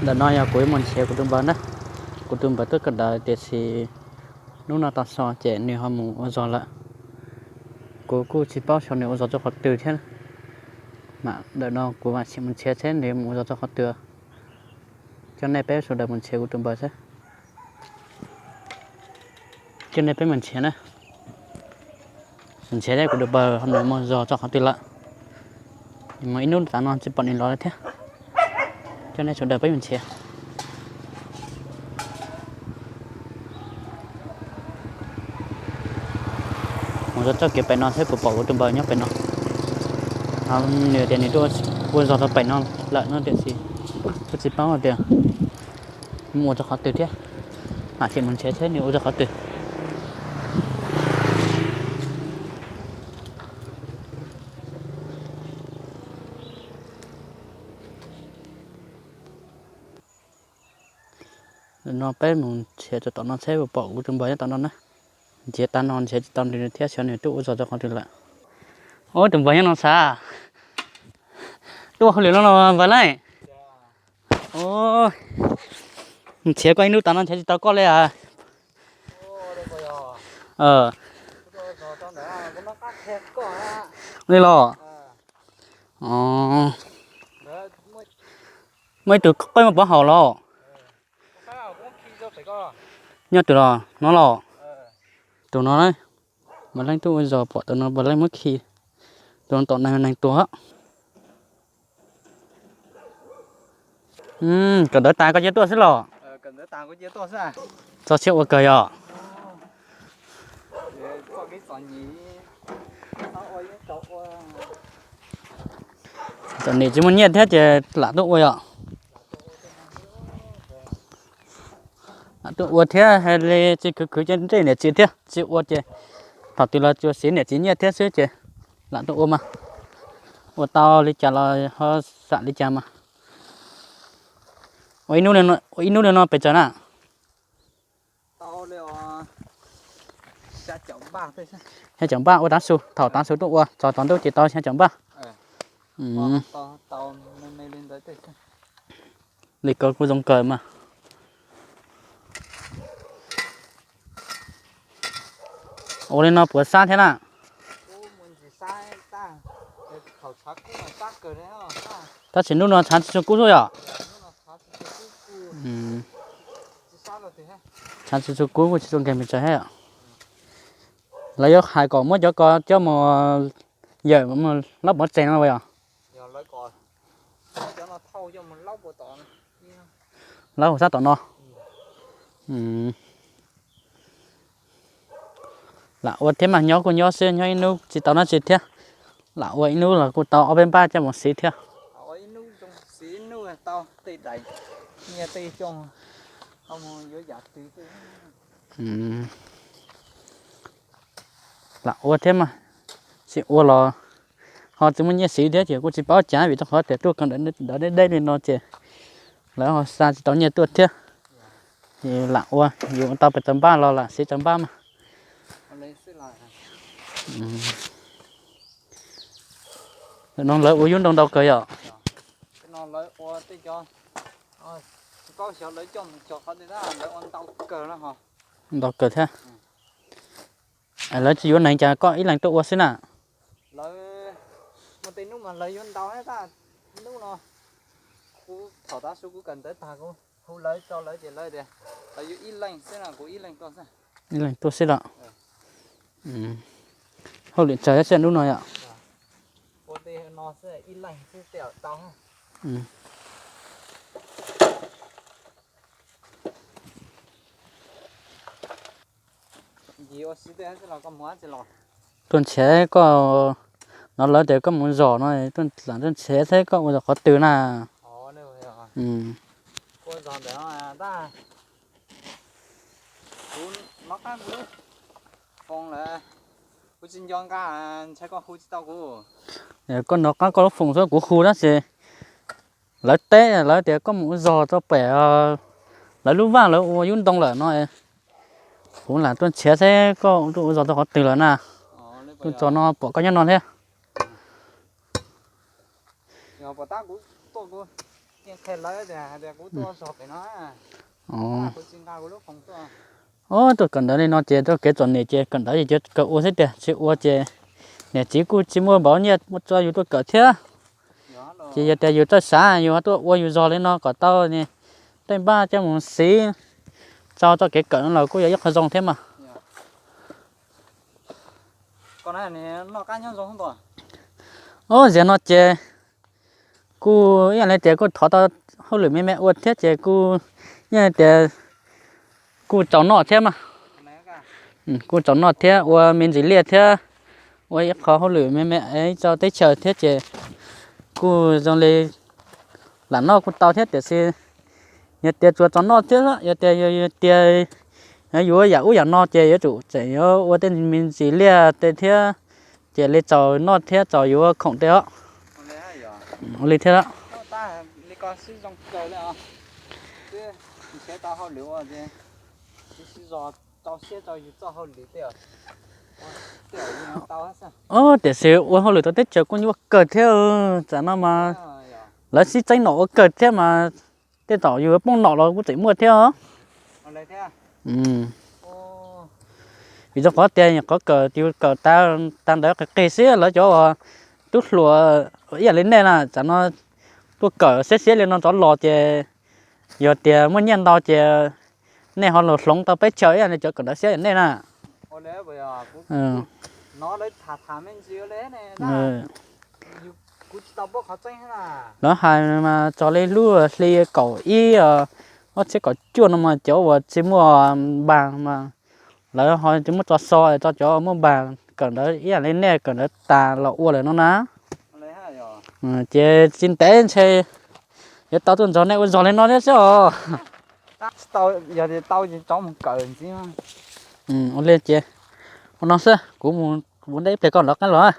Ntawm no yog kuv yuav mus nrhiav kuv tus npawg na. Kuv tus npawg tuaj kawm ntawv tiam sis hnub no tau so ces nws ho mus ua zog lawm. Kuv kuj tsis paub xyov nws ua zog rau qhov twg thiab. Mas ntawm no kuv mam sim mus nrhiav seb nws mus ua zog rau qhov twg. Coj nej peb sawv daws mus nrhiav kuv tus npawg seb. Coj nej peb mus nrhiav na. Mus nrhiav seb kuv tus npawg nws mus zog rau qhov twg lawm. Mus ib hnub tas no tsis pom nws los li thiab. Coj nej sawv daws peb mus nrhiav. Mus zog txoj kev pem no thiab kuv pom kuv tus npawg nyob pem no. Nws tias nws tuaj ua zog rau pem no lawm no tiam sis kuj tsis paub tias mus ua rau qhov twg thiab. Mam sim mus nrhiav seb nws ua rau qhov twg. No peb mus nrhiav txog tom no seb puas pom kuv tus npawg nyob tom no na. Nrhiav tas no nrhiav tsis tau nws thiab xyov nws tuaj ua zog rau qhov twg lawm. Ub, tus npawg nyob no xav tuaj hauj lwm no los npawg leej. Nrhiav koj ib hnub tas no nrhiav tsis tau koj li as. Li los? Muaj ib tug qeej muaj puav haum los? Nyob tus los no los? Tus no, npawg leej tuaj ua zog pom tus no npawg leej muab khi. Tus no tom neeg neeg tuag. Kawm ntawv tas koj cia tuaj xwb los? Txog siab ua kawg yom. Txom nyem tsis muaj nyiaj thiab ces lam tuaj ua yom. Lam tuaj ua thiab hais li tsis khwv khwv ces ntsej niam txiv thiab tsis ua ces thaum twg los tsuas siv niam txiv nyiaj thiab xwb ces lam tuaj ua mas. Ua tau li cas los ho xam li cas mas. Ua ib hnub li no pes tsawg na? Xya caum npaj ua tav su, thaum tav su tuaj ua txog tsaus ntuj ces tau xya caum npaj. Li ko kuj zoo kawg mas. Ua li no puas sab thiab na? Tab sis hnub no tshav tsis tshua kub xwb yom. Tshav tsis tshua kub kuj tsis tshua nkeeg pes tsawg thiab yom. Lawv yuav hais kom muab cov ko coj mus yawm laub pov tseg no yom. Laub hauv sab tom no. Lam ua thiab mas nyob kuj nyob xwb, nyob ib hnub tsis tau dab tsi thiab. Lam ua ib hnub los kuj tau ob peb npaj coj mus siv thiab. Lam ua thiab mas, tsis ua los ho tsis muaj nyiaj siv thiab ces kuj tsis paub cas vim rau qhov tias tuaj kawm ntawv deb deb li no ces lawv ho xa tsis tau nyiaj tuaj thiab. Ces lam ua, yus ua tau pes tsawg npaj los lam siv tsawg npaj mas. Ntawm no lawv ua yub ntoo ntau kawg yom. Ntau kawg thiab. Lawv tsis yuav neeg cas koj ib leeg tuaj ua xwb na? Ib leeg tuaj xwb los? Hauj lwm tsawg thiab sij hnub no yom? Tuaj nrhiav koj, no lawv tias koj mus zos no, lam tuaj nrhiav seb koj ua zos qhov twg na. Koj nov qab koj lub foos xwb kuv hu tab sis lawv teb lawv tias koj mus ua zog rau pem lawv lub vaj lawv ua yub ntoo lawm no. Kuv lam tuaj nrhiav seb koj tuaj ua zog rau qhov twg lawm na. Tuaj txog no pom koj nyob no thiab. Os, tuaj kawm ntawv li no ces tuaj kev txom nyem ces kawm ntawv ces kawm ua xwb tiag, tsis ua ces niam txiv kuj tsis muaj npaum nyiaj muaj tso yus tuaj kawm thiab. Ces yog tias yus txawj xav yus tuaj ua yus zog li no kom tau tej npaj coj mus siv txog txoj kev kawm no los kuj yog ib qho zoo thiab mas. Os, ziag no ces kuj ib yam li tias kuj thov tau hauj lwm me me ua thiab ces kuj ib yam li tias kuj txaus noj thiab mas. Kuj txaus noj thiab ua me ntsis liaj thiab ua ib qho hauj lwm me me ib tso teb chaws thiab ces kuj zoo li lam noj kuj tau thiab tiam sis yog tias tsuas txaus noj thiab yog tias yog tias yuav yam ub yam no ces yuav tsum tseem yuav ua tej me ntsis liaj tej thiab ces li txaus noj thiab txaus yuav khoom tej os. Ua li thiab. Os, tiam sis ua hauj lwm tau teb chaws kuj nyuaj kawg thiab, tam no mas lawv sib txeeb nom ua kawg thiab mas tej zaum yus poob nom los kuj tseem muaj thiab os. Vim rau qhov tias qhov kawm tis kawm tas ntawd qis qis xwb lawv cov uas tub hluas ib yam li nej na tam no tuaj kawm siab siab li no rov los ces yog tias muaj nyiaj ntau ces nej ho los hloov tau peb chaws ib yam li cov kawm ntawv siab yam nej na. Lawv hais mas txog li lub hli kaum ib, ob txhiab kaum cuaj no mas cov uas tsis muaj npas mas lawv ho tsis muaj tso so, tso cov muaj npas kawm ntawv ib yam li nej kawm ntawv tas los ua lawm no na. Ces tsis ntev ntshe yuav tau tuaj nrog nej ua zog li no thiab xwb os. Ua li ces ua no xwb, kuv mus ua ntej ib pliag koj rov qab los.